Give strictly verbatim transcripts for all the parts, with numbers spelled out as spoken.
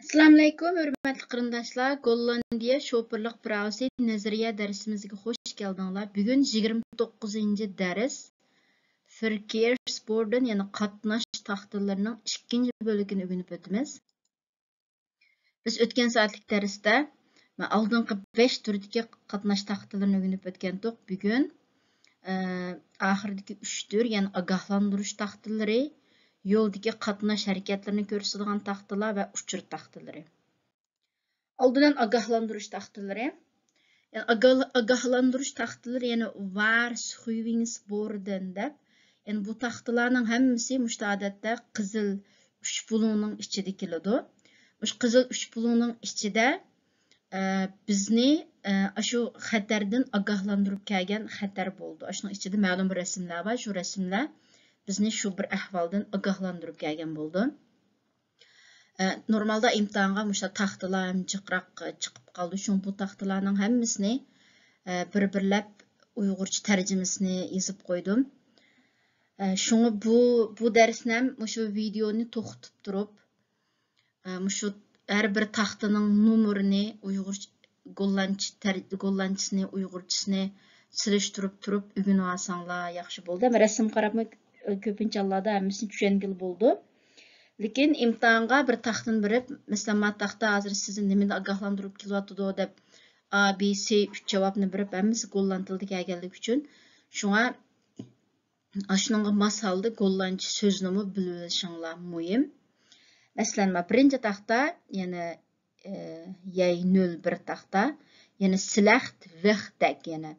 ئەسسالامۇئەلەيكۇم، ھۆرمەتلىك قېرىنداشلار! گوللاندىيە شوپۇرلۇق پىراۋىسى نەزەرىيە دەرسىمىزگە خوش كەلدىڭلار. بۈگۈن يىگىرمە توققۇزىنچى دەرس، فېركېرسبوردىن، يەنى قاتناش تاختىلىرىنىڭ ئىككىنچى بۆلىكىنى ئۆگىنىپ ئۆتىمىز. بىز ئۆتكەن سائەتلىك دەرستە مانا ئالدىنقى بەش تۈردىكى قاتناش تاختىلىرىنى ئۆگىنىپ ئۆتكەنتۇق. بۈگۈن، ئە، ئاخىرىدىكى ئۈچ تۈر، يەنى ئاگاھلاندۇرۇش تاختىلىرى، يولدىكى قاتناش ھەرىكەتلىرىنى كۆرسىتىدىغان تاختىلار ۋە ئۇچۇر تاختىلىرى. ئالدىدىن ئاگاھلاندۇرۇش تاختىلىرى. يەنى ئاگاھ-، ئاگاھلاندۇرۇش تاختىلىرى، يەنى ۋارسخوۋېنسبوردېن دەپ، يەنى بۇ تاختىلارنىڭ ھەممىسى مۇشۇ ئادەتتە قىزىل ئۈچ بۇلۇڭنىڭ ئىچىدە كېلىدۇ. مۇشۇ قىزىل ئۈچ بۇلۇڭنىڭ ئىچىدە، ئە، بىزنى، ئە، ئاشۇ خەتەردىن ئاگاھلاندۇرۇپ كەلگەن خەتەر بولىدۇ. ئاشۇنىڭ ئىچىدە مەلۇم بىر رەسىملەر بار. شۇ رەسىملەر بىزنى شۇ بىر ئەھۋالدىن ئاگاھلاندۇرۇپ كەلگەن بولىدۇ. ئە، نورمالدا ئىمتىھانغا مۇشۇ تاختىلار ھەم جىقراق، ئە، چىقىپ قالىدۇ. شۇڭا بۇ تاختىلارنىڭ ھەممىسىنى، ئە، بىر-بىرلەپ ئۇيغۇرچە تەرجىمىسىنى يېزىپ قويدۇم. ئە، شۇڭا بۇ، بۇ دەرسنى ھەم مۇشۇ ۋىدېئونى توختىتىپ تۇرۇپ، ئە، مۇشۇ ھەر بىر تاختىنىڭ نومۇرىنى ئۇيغۇرچە، گوللاندچە تەر-، گوللاندچىسىنى، ئۇيغۇرچىسىنى سېلىشتۇرۇپ تۇرۇپ ئۆگىنىۋالساڭلار ياخشى بولىدۇ. ھەم رەسىمگە قاراپمۇ، ئە، كۆپىنچە ھاللاردا ھەممىسىنى چۈشەنگىلى بولىدۇ. لېكىن ئىمتىھانغا بىر تاختىنى بېرىپ، مەسىلەن، ما تاختا ھازىر سىزنى نېمىدە ئاگاھلاندۇرۇپ كېلىۋاتىدۇ دەپ، ئا، بى، سى ئۈچ جاۋابنى بېرىپ، ھەممىسى گوللاند تىلىدا كەلگەنلىكى ئۈچۈن، شۇڭا ئاشۇنىڭغا ماس ھالدا گوللاندچە سۆزنىمۇ بىلىۋېلىشىڭلار مۇھىم. مەسىلەن، ما بىرىنچى تاختا، يەنى، ئە، يەي نۆل بىر تاختا، يەنى سلەخت ۋېختەك، يەنى،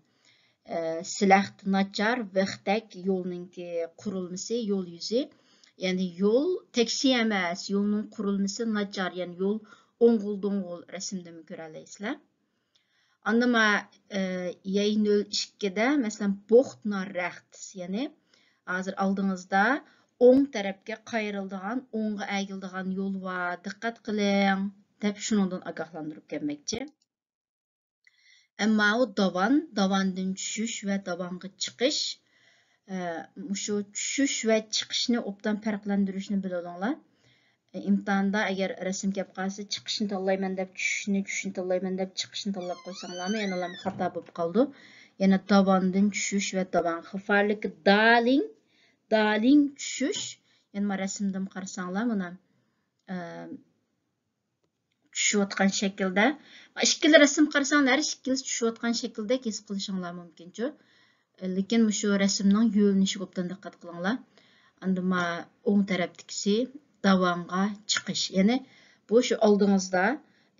ئە، سلەخت ناچار، ۋېختەك يولنىڭكى قۇرۇلمىسى، يول يۈزى. يەنى يول تەكشى ئەمەس، يولنىڭ قۇرۇلمىسى ناچار، يەنى يول ئوڭغۇل-دوڭغۇل رەسىمدىمۇ كۆرەلەيسىلەر. ئاندىن ما، ئە، يەي نۆل ئىككىدە، مەسىلەن، بوخت نار رەخت، يەنى ھازىر ئالدىڭىزدا ئوڭ تەرەپكە قايرىلىدىغان، ئوڭغا ئەگىلىدىغان يول بار، دىققەت قىلىڭ، دەپ شۇنىڭدىن ئاگاھلاندۇرۇپ كەلمەكچى. ئەمما ئۇ داۋان، داۋاندىن چۈشۈش ۋە داۋانغا چىقىش. ئە، مۇشۇ چۈشۈش ۋە چىقىشنى ئوبدان پەرقلەندۈرۈشنى بىلىۋېلىڭلار. ئىمتىھاندا ئەگەر رەسىم كەپ قالسا، چىقىشنى تاللايمەن دەپ چۈشۈشنى، چۈشۈشنى تاللايمەن دەپ چىقىشنى تاللاپ قويساڭلارمۇ، يەنىلا خاتا بولۇپ قالىدۇ. يەنە داۋاندىن چۈشۈش ۋە داۋان. خىفارلىكى دالىڭ، دالىڭ چۈشۈش. يەنە ما رەسىمدىن قارىساڭلار، مانا، ئە، چۈشۈۋاتقان شەكىلدە. ئىككىلا رەسىم قارىساڭلار، ھەر ئىككىلىسى چۈشۈۋاتقان شەكىلدەك ھېس قىلىشىڭلار مۇمكىنچۇ. لېكىن مۇشۇ رەسىمنىڭ يۆنىلىشىگە ئوبدان دىققەت قىلىڭلار. ئاندىن ما ئوڭ تەرەپتىكىسى داۋانغا چىقىش. يەنى بۇ شۇ ئالدىڭىزدا،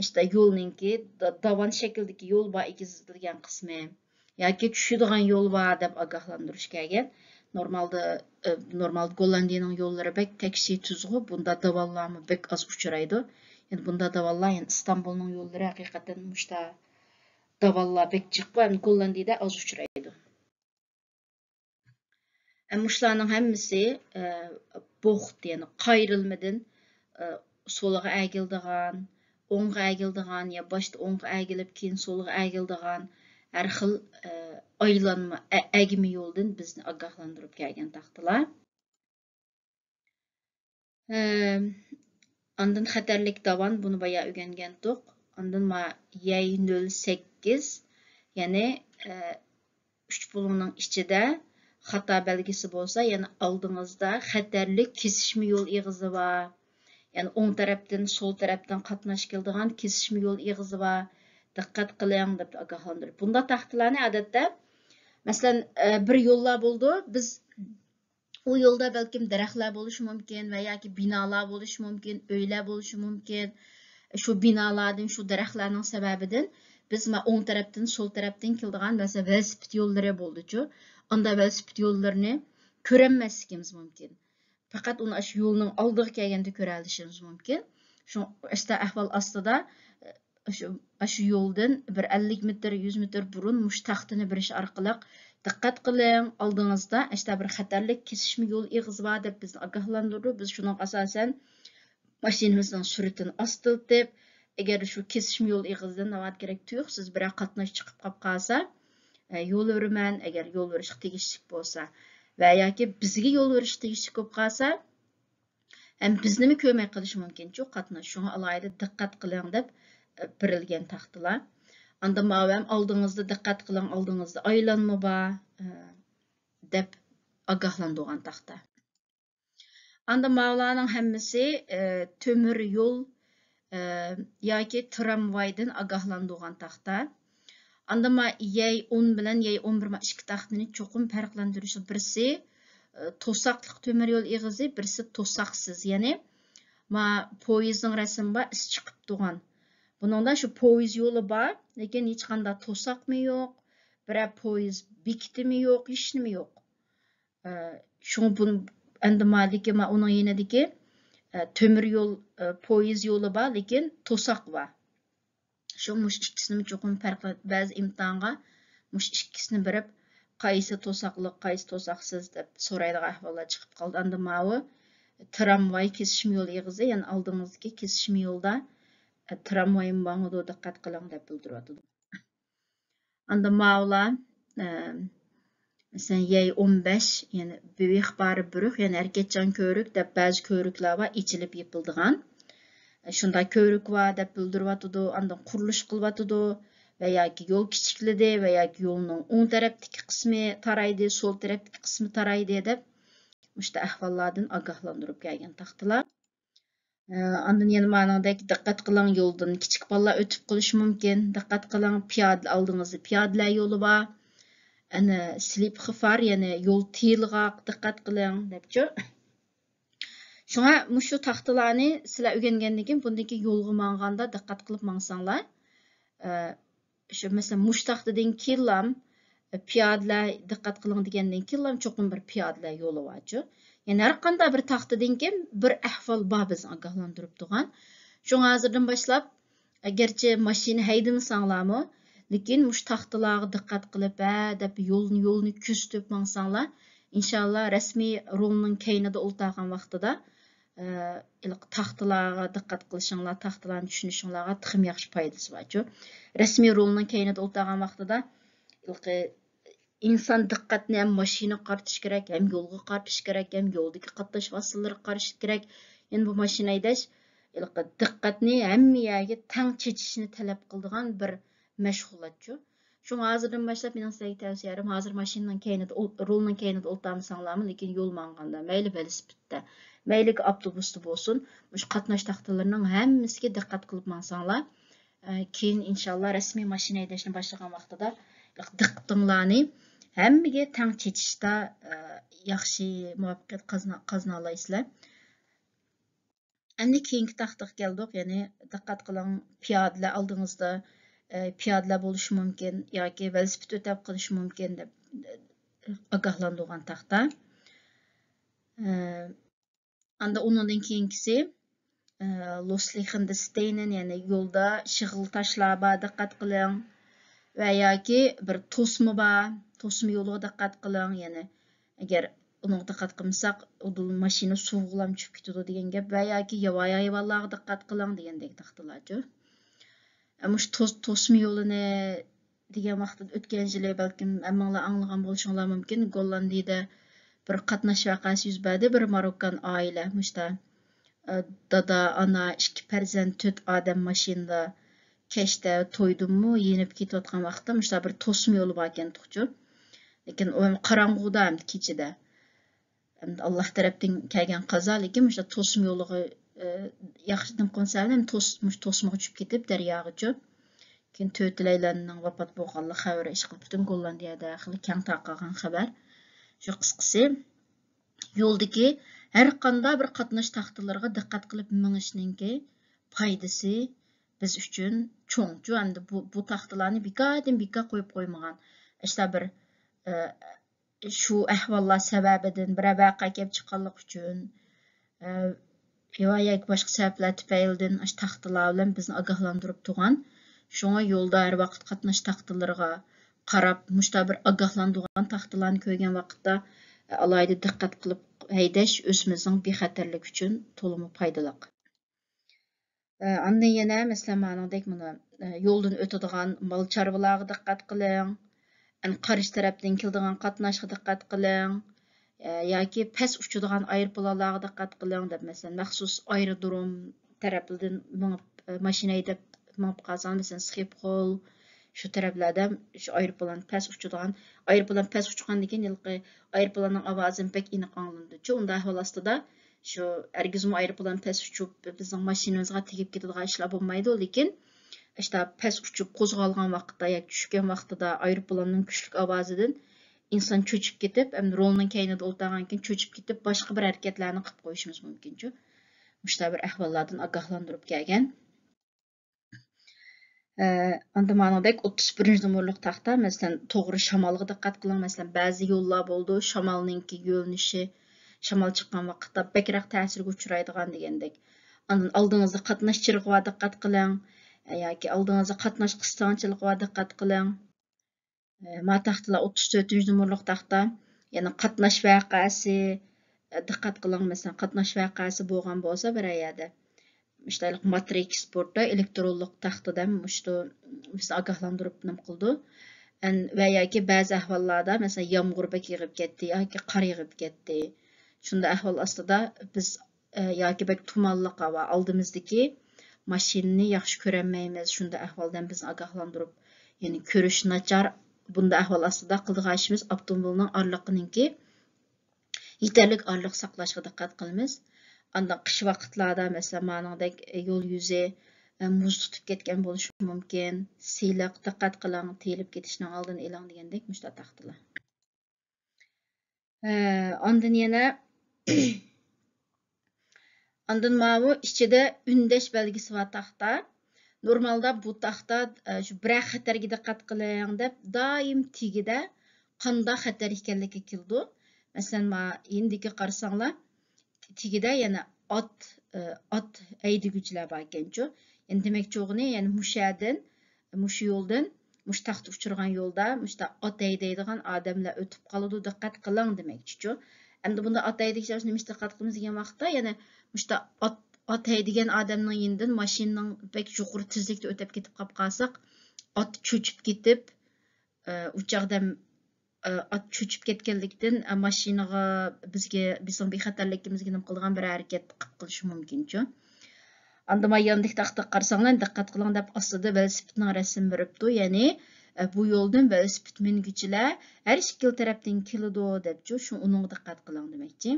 ئىشتە يولنىڭكى دا-، داۋان شەكلىدىكى يول بار، ئېگىزلىتىلگەن قىسمى. ياكى چۈشىدىغان يول بار دەپ ئاگاھلاندۇرۇش كەلگەن. نورمالدا، ئە، نورمالدا گوللاندىيەنىڭ يوللىرى بەك تەكشى تۈزغۇ، بۇندا داۋانلارمۇ بەك ئاز ئۇچرايدۇ. يەنى بۇندا داۋانلار، يەنى ئىستانبۇلنىڭ يوللىرى ھەقىقەتەن مۇشتا داۋانلار بەك جىق، ئەمما گوللاندىيەدە ئاز ئۇچرايدۇ. ئە، مۇشۇلارنىڭ ھەممىسى، ئە، بوخت، يەنى قايرىلمىدىن، ئە، سولغا ئەگىلىدىغان، ئوڭغا ئەگىلىدىغان يا باشتا ئوڭغا ئەگىلىپ، كېيىن سولغا ئەگىلىدىغان ھەر خىل، ئە، ئايلانما، ئە-، ئەگمە يولدىن بىزنى ئاگاھلاندۇرۇپ كەلگەن تاختىلار. ئە، ئاندىن خەتەرلىك داۋان، بۇنى بايا ئۆگەنگەنتۇق. ئاندىن ما يەي نۆل سەككىز، يەنى، ئە، ئۈچ بۇلۇڭنىڭ ئىچىدە خاتا بەلگىسى بولسا، يەنى ئالدىڭىزدا خەتەرلىك كېسىشمە يول ئېغىزى بار. يەنى ئوڭ تەرەپتىن، سول تەرەپتىن قاتناش كېلىدىغان كېسىشمە يول ئېغىزى بار. دىققەت قىلىڭ، دەپ ئاگاھلاندۇرۇش. بۇنداق تاختىلارنى ئادەتتە، مەسىلەن، ئە، بىر يوللار بولىدۇ، بىز ئۇ يولدا بەلكىم دەرەخلەر بولۇشى مۇمكىن ۋە ياكى بىنالار بولۇشى مۇمكىن، ئۆيلەر بولۇشى مۇمكىن. شۇ بىنالاردىن، شۇ دەرەخلەرنىڭ سەۋەبىدىن بىز مانا ئوڭ تەرەپتىن، سول تەرەپتىن كېلىدىغان، مەسىلەن، ۋېلىسىپىت يوللىرى بولىدۇچۇ. ئاندا ۋېلىسىپىت يوللىرىنى كۆرەلمەسلىكىمىز مۇمكىن. پەقەت ئۇنى ئاشۇ يولنىڭ ئالدىغا كەلگەندە كۆرەلىشىمىز مۇمكىن. شۇڭا ئىشتا ئەھۋال ئاستىدا، ئاشۇ، ئاشۇ يولدىن بىر ئەللىك مېتىر، يۈز مېتىر بۇرۇن مۇشۇ تاختىنى بېرىش ئارقىلىق، دىققەت قىلىڭ، ئالدىڭىزدا ئىشتا بىر خەتەرلىك كېسىشمە يول ئېغىزى بار دەپ بىزنى ئاگاھلاندۇرىدۇ. بىز شۇنىڭغا ئاساسەن ماشىنىمىزنىڭ سۈرئىتىنى ئاستىلىتىپ، ئەگەر شۇ كېسىشمە يول ئېغىزىدىن ناۋادا كېرەك تۇيۇقسىز بىرەر قاتناش چىقىپ قاپ قالسا، ئە، يول بېرىمەن، ئەگەر يول بېرىشقا تېگىشلىك بولسا ۋە ياكى بىزگە يول بېرىشقا تېگىشلىك بولۇپ قالسا، ھەم بىزنىمۇ كۆرمەي قېلىشى مۇمكىنچۇ قاتناش. شۇڭا ئالاھىدە دىققەت قىلىڭ دەپ، ئە، بېرىلگەن تاختىلار. ئاندا ماۋۇ ھەم ئالدىڭىزدا دىققەت قىلىڭ، ئالدىڭىزدا ئايلانما بار، ئە، دەپ ئاگاھلاندۇرغان تاختا. ئاندا ماۋۇلارنىڭ ھەممىسى، ئە، تۆمۈر يول، ئە، ياكى ترامۋايدىن ئاگاھلاندۇرغان تاختا. ئاندا ما يەي ئون بىلەن يەي ئون بىر ما ئىككى تاختىنى چوقۇم پەرقلەندۈرۈش. بىرسى، ئە، توساقلىق تۆمۈر يول ئېغىزى، بىرسى توساقسىز. يەنى ما پويىزنىڭ رەسىمى بار، ئىس چىقىپ تۇرغان. بۇنىڭدا شۇ پويىز يولى بار، لېكىن ھېچقانداق توساقمۇ يوق، بىرەر پويىز بېكىتىمۇ يوق، ھېچنېمە يوق. ئە، شۇڭا بۇ ئەمدى مالىكى ما ئۇنىڭ يېنىدىكى، ئە، تۆمۈر يول، ئە، پويىز يولى بار، لېكىن توساق بار. شۇ مۇشۇ ئىككىسىنى چوقۇم پەرقلەپ، بەزى ئىمتىھانغا مۇشۇ ئىككىسىنى بېرىپ، قايسى توساقلىق، قايسى توساقسىز دەپ سورايدىغان ئەھۋاللار چىقىپ قالدى. ئەمدى ماۋۇ ترامۋاي كېسىشمە يول ئېغىزى، يەنى ئالدىڭىزدىكى كېسىشمە يولدا، ئە، ترامۋايمۇ ماڭىدۇ، دىققەت قىلىڭ دەپ بىلدۈرۈۋاتىدۇ. ئاندا ماۋۇلار، ئە، مەسىلەن، يەي ئون بەش، يەنى بۆۋېخبارە بۇرۇخ، يەنى ھەرىكەتچان كۆۋرۈك دەپ بەزى كۆۋرۈكلەر بار، ئېچىلىپ يېپىلىدىغان. شۇنداق كۆۋرۈك بار دەپ بىلدۈرۈۋاتىدۇ. ئاندىن قۇرۇلۇش قىلىۋاتىدۇ ۋە ياكى يول كىچىكلىدى ۋە ياكى يولنىڭ ئوڭ تەرەپتىكى قىسمى تارايدى، سول تەرەپتىكى قىسمى تارايدى دەپ مۇشۇنداق ئەھۋاللاردىن ئاگاھلاندۇرۇپ كەلگەن تاختىلار. ئاندىن يەنە مانىڭدەك دىققەت قىلىڭ، يولدىن كىچىك بالىلار ئۆتۈپ قېلىشى مۇمكىن. دىققەت قىلىڭ، پىيادە، ئالدىڭىزدا پىيادىلەر يولى بار. ئەنە سلىپ خىفار، يەنى يول تىيىلغاق، دىققەت قىلىڭ دەپچۇ. شۇڭا مۇشۇ تاختىلارنى سىلەر ئۆگەنگەندىن كېيىن، بۇندىن كېيىن يولغا ماڭغاندا دىققەت قىلىپ ماڭساڭلار، ئە، شۇ مەسىلەن، مۇشۇ تاختىدىن كېيىنلام، ئە، پىيادىلەر دىققەت قىلىڭ دېگەندىن كېيىنلام چوقۇم بىر پىيادىلەر يولى بارچۇ. يەنى ھەر قانداق بىر تاختىدىن كېيىن بىر ئەھۋال بار بىزنى ئاگاھلاندۇرۇپ تۇرغان. شۇڭا ھازىردىن باشلاپ، ئەگەرچە ماشىنا ھەيدىمىسەڭلارمۇ، لېكىن مۇشۇ تاختىلارغا دىققەت قىلىپ، ھە دەپ يولنى، يولنى كۆزىتىپ ماڭساڭلار، ئىنشاللا رەسمىي رولنىڭ كەينىدە ئولتۇرغان ۋاقتىدا، ئە، ھېلىقى تاختىلارغا دىققەت قىلىشىڭلار، تاختىلارنى چۈشىنىشىڭلارغا تېخىمۇ ياخشى پايدىسى بارچۇ. رەسمىي رولنىڭ كەينىدە ئولتۇرغان ۋاقتىدا ھېلىقى ئىنسان دىققەتنى ھەم ماشىنىغا قارىتىش كېرەك، ھەم يولغا قارىتىش كېرەك، ھەم يولدىكى قاتناش ۋاسىتىلىرىگە قارىتىش كېرەك. يەنى بۇ ماشىنا ھەيدەش ھېلىقى دىققەتنى ھەممە يەرگە تەڭ چېچىشنى تەلەپ قىلىدىغان بىر مەشغۇلاتچۇ. شۇڭا ھازىردىن باشلاپ مېنىڭ سىلەرگە تەۋسىيەلىرىم، ھازىر ماشىنىنىڭ كەينىدە ئول-، رولنىڭ كەينىدە ئولتۇرمىساڭلارمۇ، لېكىن يول ماڭغاندا، مەيلى ۋېلىسىپىتتە، مەيلىكى ئاپتوبۇستا بولسۇن، مۇشۇ قاتناش تاختىلىرىنىڭ ھەممىسىگە دىققەت قىلىپ ماڭساڭلار، ئە، كېيىن ئىنشاللا رەسمىي ماشىنا ھەيدەشنى باشلىغان ۋاقتىدا دىققىتىڭلارنى ھەممىگە تەڭ چېچىشتا، ئە، ياخشى مۇۋەپپەقىيەت قازىنا-، قازىنالايسىلەر. ئەمدى كېيىنكى تاختىغا كەلدۇق، يەنى دىققەت قىلىڭ، پىيادىلەر ئالدىڭىزدا، ئە، پىيادىلەر بولۇشى مۇمكىن ياكى ۋېلىسىپىت ئۆتەپ قېلىشى مۇمكىن دەپ، ئە، ئاگاھلاندۇرغان تاختا. ئە، ئاندا ئۇنىڭدىن كېيىنكىسى، ئە، لوسلىخېندستېينېن، يەنى يولدا شېغىل تاشلار بار، دىققەت قىلىڭ. ۋە ياكى بىر توسما بار، توسما يولىغا دىققەت قىلىڭ. يەنى ئەگەر ئۇنىڭغا دىققەت قىلمىساق، ئۇدۇل ماشىنا سۇغىلام چۈشۈپ كېتىدۇ دېگەن گەپ. ۋە ياكى ياۋايى ھايۋانلارغا دىققەت قىلىڭ دېگەندەك تاختىلارچۇ. ئە، مۇشۇ توس-، توسما يولىنى دېگەن ۋاقىتتا ئۆتكەن يىلى بەلكىم ھەممىڭلار ئاڭلىغان بولۇشۇڭلار مۇمكىن، گوللاندىيەدە بىر قاتناش ۋەقەسى يۈز بەردى. بىر ماروككان ئائىلە مۇشتا، ئە، دادا، ئانا، ئىككى پەرزەنت، تۆت ئادەم ماشىنىدا كەچتە تويدىنمۇ يېنىپ كېتىۋاتقان ۋاقىتتا مۇشتا بىر توسما يولى باركەن تۇقچۇ. لېكىن ئۇ ھەم قاراڭغۇدا، ھەم كېچىدە. ئەمدى ئاللا تەرەپتىن كەلگەن قازا، لېكىن مۇشۇ توسما يولىغا، ئى، ياخشى نېمە قىلغان سەۋەبىدىن توس-، مۇشۇ توسمىغا چۈشۈپ كېتىپ، دەرياغىچۇ. كېيىن تۆتىلەيلەننىڭ ۋاپات بولغانلىق خەۋىرى ئىشقىلىپ پۈتۈن گوللاندىيەدە خېلى كەڭ تارقالغان خەۋەر. شۇ قىسقىسى، يولدىكى ھەر قانداق بىر قاتناش تاختىلىرىغا دىققەت قىلىپ مېڭىشنىڭكى پايدىسى بىز ئۈچۈن چوڭچۇ. ئەمدى بۇ، بۇ تاختىلارنى بىكاردىن بىكار قويۇپ قويمىغان. ئىشتا بىر، ئى، شۇ ئەھۋاللار سەۋەبىدىن، بىرەر ۋەقە كېلىپ چىققانلىقى ئۈچۈن، ئە، يا ياكى باشقا سەۋەبلەر تۈپەيلىدىن ئاشۇ تاختىلار بىلەن بىزنى ئاگاھلاندۇرۇپ تۇرغان. شۇڭا يولدا ھەر ۋاقىت قاتناش تاختىلىرىغا قاراپ، مۇشۇنداق بىر ئاگاھلاندۇرغان تاختىلارنى كۆرگەن ۋاقىتتا، ئە، ئالاھىدە دىققەت قىلىپ ھەيدەش ئۆزىمىزنىڭ بىخەتەرلىكى ئۈچۈن تولىمۇ پايدىلىق. ئە، ئاندىن يەنە، مەسىلەن، مانىڭدەك مانا، ئە، يولدىن ئۆتىدىغان مال چارۋىلارغا دىققەت قىلىڭ. ئەنە قارشى تەرەپتىن كېلىدىغان قاتناشقا دىققەت قىلىڭ. ئە، ياكى پەس ئۇچىدىغان ئايروپىلانلارغا دىققەت قىلىڭ دەپ، مەسىلەن، مەخسۇس ئايرودروم تەرەپلىرىدىن مېڭىپ، ئە، ماشىنا ھەيدەپ مېڭىپ قالساڭ، مەسىلەن، سخىپخول، شۇ تەرەپلەردە شۇ ئايروپىلان پەس ئۇچىدىغان، ئايروپىلان پەس ئۇچقاندىن كېيىن ھېلىقى ئايروپىلاننىڭ ئاۋازى بەك ئېنىق ئاڭلىنىدۇچۇ. ئۇنداق ئەھۋال ئاستىدا شۇ ھەرگىزمۇ ئايروپىلان پەس ئۇچۇپ، بىزنىڭ ماشىنىمىزغا تېگىپ كېتىدىغان ئىشلار بولمايدۇ، لېكىن ئاشتا پەس ئۇچۇپ قوزغالغان ۋاقىتتا ياكى چۈشكەن ۋاقتىدا ئايروپىلاننىڭ كۈچلۈك ئاۋازىدىن ئىنسان چۆچۈپ كېتىپ، ئەمدى رولنىڭ كەينىدە ئولتۇرغان كېيىن چۆچۈپ كېتىپ، باشقا بىر ھەرىكەتلەرنى قىلىپ قويۇشىمىز مۇمكىنچۇ. مۇشۇنداق بىر ئەھۋاللاردىن ئاگاھلاندۇرۇپ كەلگەن. ئە، ئاندىن مانىڭدەك ئوتتۇز بىرىنچى نومۇرلۇق تاختا، مەسىلەن، توغرا شامالغا دىققەت قىلىڭ. مەسىلەن، بەزى يوللار بولىدۇ، شامالنىڭكى يۆنىلىشى، شامال چىققان ۋاقىتتا بەكرەك تەسىرگە ئۇچرايدىغان دېگەندەك. ئاندىن ئالدىڭىزدا قاتناش چىرىغىغا دىققەت قىلىڭ، ياكى ئالدىڭىزدا قاتناش قىستاڭچىلىقىغا دىققەت قىلىڭ. ئە، ما تاختىلار ئوتتۇز تۆتىنچى نومۇرلۇق تاختا، يەنى قاتناش ۋەقەسى، ئە، دىققەت قىلىڭ، مەسىلەن، قاتناش ۋەقەسى بولغان بولسا بىرەر يەردە، مۇشۇنداق ماترىكس بورتتا ئېلېكترونلۇق تاختىدا مۇشۇ بىزنى ئاگاھلاندۇرۇپ نېمە قىلىدۇ. ئەن-، ۋە ياكى بەزى ئەھۋاللاردا، مەسىلەن، يامغۇر بەك يېغىپ كەتتى ياكى قار يېغىپ كەتتى. شۇنداق ئەھۋال ئاستىدا بىز، ئە، ياكى بەك تۇمانلىق ھاۋا، ئالدىمىزدىكى ماشىنىنى ياخشى كۆرەلمەيمىز. شۇنداق ئەھۋالدىن بىزنى ئاگاھلاندۇرۇپ، يەنى كۆرۈش ناچار. بۇنداق ئەھۋال ئاستىدا قىلىدىغان ئىشىمىز ئاپتوموبىلنىڭ ئارىلىقىنىڭكى يېتەرلىك ئارىلىق ساقلاشقا دىققەت قىلىمىز. ئاندىن قىش ۋاقىتلاردا، مەسىلەن، مانىڭدەك يول يۈزى، ئە، مۇز تۇتۇپ كەتكەن بولۇشى مۇمكىن. سىلىق، دىققەت قىلىڭ، تېيىلىپ كېتىشنىڭ ئالدىنى ئېلىڭ دېگەندەك مۇشۇنداق تاختىلار. ئە، ئاندىن يەنە ئاندىن ماۋۇ ئىچىدە ئۈندەش بەلگىسى بار تاختا. نورمالدا بۇ تاختا، ئە، شۇ بىرەر خەتەرگە دىققەت قىلىڭ دەپ دائىم تېگىدە قانداق خەتەر ئىكەنلىكى كېلىدۇ. مەسىلەن، ما يېنىدىكى قارىساڭلار، تېگىدە يەنە ئات، ئە، ئات ھەيدىگۈچىلەر بار ئىكەنچۇ. يەنى دېمەكچى بولغىنى، يەنى مۇشۇ يەردىن، مۇشۇ يولدىن مۇشۇ تاختا ئۇچرىغان يولدا مۇشۇنداق ئات ھەيدەيدىغان ئادەملەر ئۆتۈپ قالىدۇ، دىققەت قىلىڭ دېمەكچىچۇ. ئەمدى بۇنداق ئات ھەيدىگۈچىلەر نېمىشقا دىققەت قىلىمىز دېگەن ۋاقىتتا، يەنى مۇشۇنداق ئات، ئات ھەيدىگەن ئادەمنىڭ يېنىدىن ماشىنىنىڭ بەك يۇقىرى تېزلىكتە ئۆتۈپ كېتىپ قاپ قالساق، ئات چۆچۈپ كېتىپ، ئە، ئۇ چاغدا ئە، ئات چۆچۈپ كەتكەنلىكتىن، ئە، ماشىنىغا، بىزگە، بىزنىڭ بىخەتەرلىكىمىزگە نېمە قىلىدىغان بىر ھەرىكەت قىلىپ قىلىشى مۇمكىنچۇ. ئاندىن ما ياندىكى تاختىغا قارىساڭلار، دىققەت قىلىڭ دەپ ئاستىدا ۋېلىسىپىتنىڭ رەسىمى بېرىپتۇ. يەنى، ئە، بۇ يولدىن ۋېلىسىپىت مىنگۈچىلەر ھەر ئىككىلا تەرەپتىن كېلىدۇ دەپچۇ، شۇ ئۇنىڭغا دىققەت قىلىڭ دېمەكچى.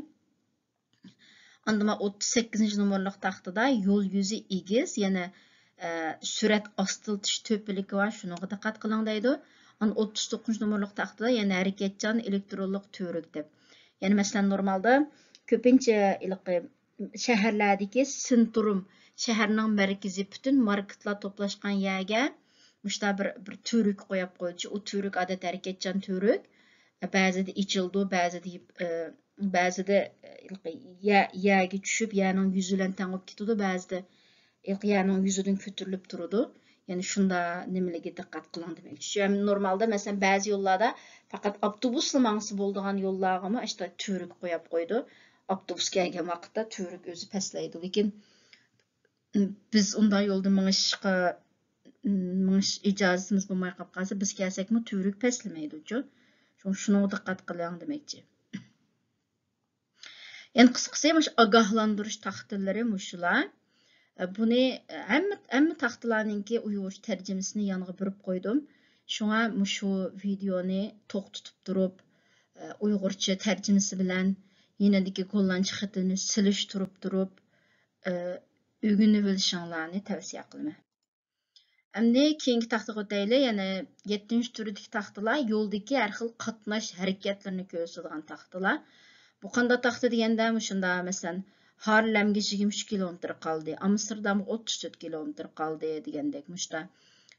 ئاندىن ما ئوتتۇز سەككىزىنچى نومۇرلۇق تاختىدا يول يۈزى ئېگىز، يەنە، ئە، سۈرئەت ئاستىلىتىش تۆپىلىكى بار، شۇنىڭغا دىققەت قىلىڭ دەيدۇ. ئاندىن ئوتتۇز توققۇزىنچى نومۇرلۇق تاختىدا يەنە ھەرىكەتچان ئېلېكترونلۇق تۈۋرۈك دەپ. يەنى مەسىلەن، نورمالدا كۆپىنچە ھېلىقى شەھەرلەردىكى سېنترۇم، شەھەرنىڭ مەركىزى، پۈتۈن ماركېتلار توپلاشقان يەرگە مۇشۇنداق بىر، بىر تۈۋرۈك قويۇپ قويدۇچۇ. ئۇ تۈۋرۈك ئادەتتە ھەرىكەتچان تۈۋرۈك. بەزىدە ئېچىلىدۇ، بەزىدە يىپ-، ئە، بەزىدە، ئە، يە-، يەرگە چۈشۈپ، يەرنىڭ يۈزى بىلەن تەڭ بولۇپ كېتىدۇ، بەزىدە يەرنىڭ يۈزىدىن كۆتۈرۈلۈپ تۇرىدۇ. يەنى شۇنداق نېمىلىككە دىققەت قىلىڭ دېمەكچى. شۇ ھەم نورمالدا، مەسىلەن، بەزى يوللاردا پەقەت ئاپتوبۇسلا ماڭسا بولىدىغان يوللارغىمۇ ئاشتا تۈۋرۈك قويۇپ قويىدۇ. ئاپتوبۇس كەلگەن ۋاقىتتا تۈۋرۈك ئۆزى پەسلەيدۇ. لېكىن بىز ئۇنداق يولدا مېڭىشقا، مېڭىش ئىجازىتىمىز بولماي قاپ قالسا، بىز كەلسەكمۇ تۈۋرۈك پەسلىمەيدۇچۇ. شۇڭا شۇنىڭغا دىققەت قىلىڭ دېمەكچى. يەنى قىسقىسى، مۇشۇ ئاگاھلاندۇرۇش تاختىلىرى مۇشۇلار. بۇنى ھەممە، ھەممە تاختىلارنىڭكى ئۇيغۇرچە تەرجىمىسىنى يانغا بېرىپ قويدۇم. شۇڭا مۇشۇ ۋىدېئونى توختىتىپ تۇرۇپ، ئۇيغۇرچە تەرجىمىسى بىلەن يېنىدىكى گوللاندچە خېتىنى سېلىشتۇرۇپ تۇرۇپ، ئۆگىنىۋېلىشىڭلارنى تەۋسىيە قىلىمەن. ئەمدى كېيىنكى تاختىغا ئۆتەيلى. يەنە يەتتىنچى تۈردىكى تاختىلار يولدىكى ھەر خىل قاتناش ھەرىكەتلىرىنى كۆرسىتىدىغان تاختىلار. بۇ قانداق تاختا دېگەندە، مۇشۇنداق، مەسىلەن، ھارلەمگە يىگىرمە ئۈچ كىلومېتىر قالدى، ئامستېردامغا ئوتتۇز تۆت كىلومېتىر قالدى دېگەندەك، مۇشۇنداق،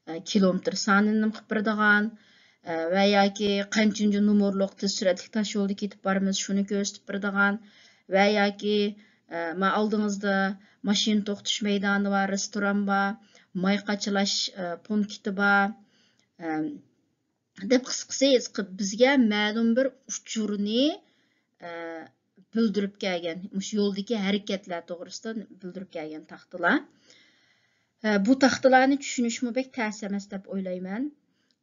ئە، كىلومېتىر سانىنى نېمە قىلىپ بېرىدىغان، ئە، ۋە ياكى قانچىنچى نومۇرلۇق تېز سۈرئەتلىك تاش يولدا كېتىپ بارىمىز، شۇنى كۆرسىتىپ بېرىدىغان ۋە ياكى، ئە، ما ئالدىڭىزدا ماشىنا توختىتىش مەيدانى بار، رېستوران بار، ماي قاچىلاش، ئە، پونكىتى بار، ئە، دەپ قىسقىسى بىزگە مەلۇم بىر ئۇچۇرنى، ئە، بىلدۈرۈپ كەلگەن، مۇشۇ يولدىكى ھەرىكەتلەر توغرىسىدا بىلدۈرۈپ كەلگەن تاختىلار. ئە، بۇ تاختىلارنى چۈشىنىشمۇ بەك تەس ئەمەس دەپ ئويلايمەن.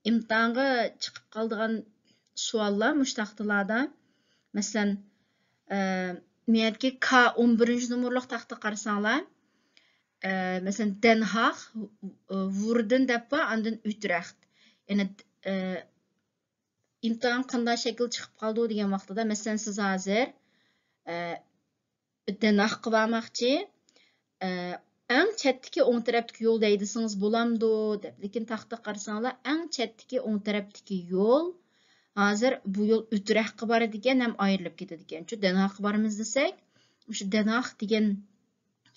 ئىمتىھانغا چىقىپ قالىدىغان سوئاللار مۇشۇ تاختىلاردا. مەسىلەن، ئە، مۇ يەردىكى ك ئون بىرىنچى نومۇرلۇق تاختا قارىساڭلار، ئە، مەسىلەن، دەنھاخ، ۋۇردېن دەپ بار، ئاندىن ئۇترېخت. يەنى، ئە، ئىمتىھان قانداق شەكىل چىقىپ قالىدۇ دېگەن ۋاقتىدا، مەسىلەن، سىز ھازىر، ئە، دەنھاخقا بارماقچى، ئە، ئەڭ چەتتىكى ئوڭ تەرەپتىكى يول دەي دېسىڭىز بولامدۇ دەپ. لېكىن تاختا قارىساڭلار، ئەڭ چەتتىكى ئوڭ تەرەپتىكى يول، ھازىر بۇ يول ئۇترېختقا بارىدىكەن ھەم ئايرىلىپ كېتىدىكەنچۇ. دەنھاخقا بارىمىز دېسەك، مۇشۇ دەنھاخ دېگەن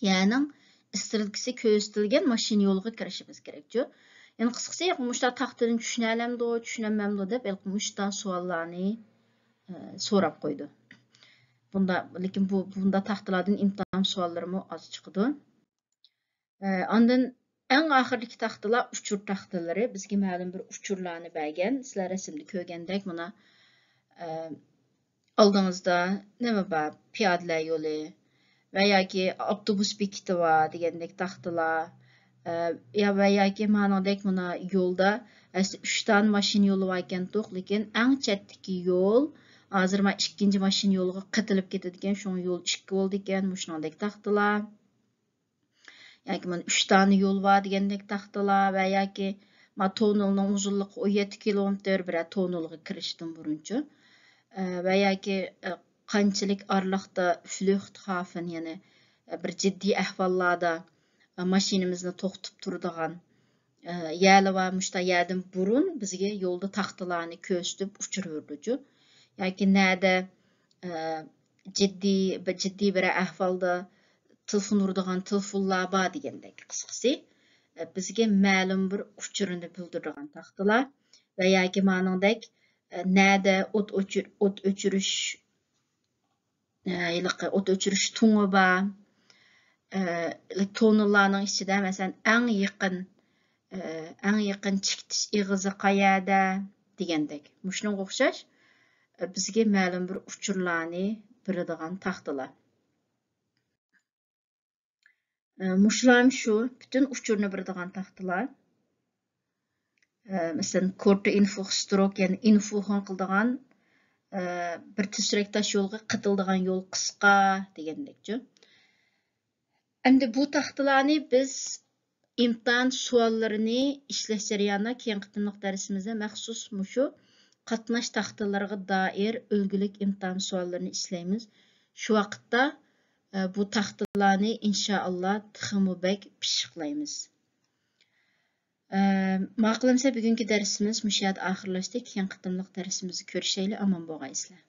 يەرنىڭ ئىسترېلكىسى كۆرسىتىلگەن ماشىنا يولىغا كىرىشىمىز كېرەكچۇ. يەنى قىسقىسى، مۇشۇنداق تاختىدىن چۈشىنەلەمدۇ، چۈشىنەلمەمدۇ دەپ، ھېلىقى مۇشۇنداق سوئاللارنى، ئە، سوراپ قويىدۇ. بۇندا، لېكىن بۇ، بۇنداق تاختىلاردىن ئىمتىھان سوئاللىرىمۇ ئاز چىقىدۇ. ئە، ئاندىن ئەڭ ئاخىرىدىكى تاختىلار ئۇچۇر تاختىلىرى. بىزگە مەلۇم بىر ئۇچۇرلارنى بەرگەن. سىلەر رەسىمدە كۆرگەندەك، مانا، ئە، ئالدىڭىزدا نېمە بار؟ پىيادىلەر يولى ۋە ياكى ئاپتوبۇس بېكىتى بار دېگەندەك تاختىلار، ئە، يا ۋە ياكى مانىڭدەك مانا يولدا ئەسلى ئۈچ دانە ماشىنا يولى باركەنتۇق، لېكىن ئەڭ چەتتىكى يول ھازىر مانا ئىككىنچى ماشىنا يولىغا قېتىلىپ كېتىدىكەن، شۇڭا يول ئىككى بولىدىكەن، مۇشۇنىڭدەك تاختىلار. ياكى مانا ئۈچ دانە يول بار دېگەندەك تاختىلار ۋە ياكى مانا توننېلنىڭ ئۇزۇنلۇقى ئون يەتتە كىلومېتىر، بىرەر توننېلغا كىرىشتىن بۇرۇنچۇ. ئە، ۋە ياكى، ئە، قانچىلىك ئارىلىقتا فلۇختھافېن، يەنى، ئە، بىر جىددىي ئەھۋاللاردا، ئە، ماشىنىمىزنى توختىتىپ تۇرىدىغان، ئە، يەرلەر بار. مۇشۇنداق يەردىن بۇرۇن بىزگە يولدا تاختىلارنى كۆرسىتىپ ئۇچۇر بېرىدۇچۇ. ياكى نەدە، ئە، جىددىي، بىر جىددىي بىر ئەھۋالدا تېلېفون ئۇرىدىغان تېلېفونلار بار دېگەندەك. قىسقىسى، ئە، بىزگە مەلۇم بىر ئۇچۇرنى بىلدۈرىدىغان تاختىلار ۋە ياكى مانىڭدەك، ئە، نەدە ئوت ئۆچۈر-، ئوت ئۆچۈرۈش، ئە، ھېلىقى ئوت ئۆچۈرۈش تۇڭى بار. ئە، توننېللارنىڭ ئىچىدە، مەسىلەن، ئەڭ يېقىن، ئە، ئەڭ يېقىن چىقىتىش ئېغىزى قەيەردە دېگەندەك. مۇشۇنىڭغا ئوخشاش، ئە، بىزگە مەلۇم بىر ئۇچۇرلارنى بېرىدىغان تاختىلار. ئە، مۇشۇلارمۇ شۇ، پۈتۈن ئۇچۇرنى بېرىدىغان تاختىلار. ئە، مەسىلەن، كورتە ئىنفوخ ستروك، يەنى ئىنفوخۇن قىلىدىغان، ئە، بىر تۈسرەك تاش يولغا قېتىلىدىغان يول قىسقا دېگەندەكچۇ. ئەمدى بۇ تاختىلارنى بىز ئىمتىھان سوئاللىرىنى ئىشلەش جەريانىدا كېيىنقى قېتىملىق دەرسىمىزدە مەخسۇس مۇشۇ قاتناش تاختىلىرىغا دائىر ئۈلگىلىك ئىمتىھان سوئاللىرىنى ئىشلەيمىز. شۇ ۋاقىتتا، ئە، بۇ تاختىلارنى ئىنشائاللا تېخىمۇ بەك پىششىقلايمىز. ئە، ماقۇل ئەمىسە، بۈگۈنكى دەرسىمىز مۇشۇ يەردە ئاخىرلاشتى. كېيىنكى قېتىملىق دەرسىمىزدە كۆرۈشەيلى. ئامان بولغايسىلەر.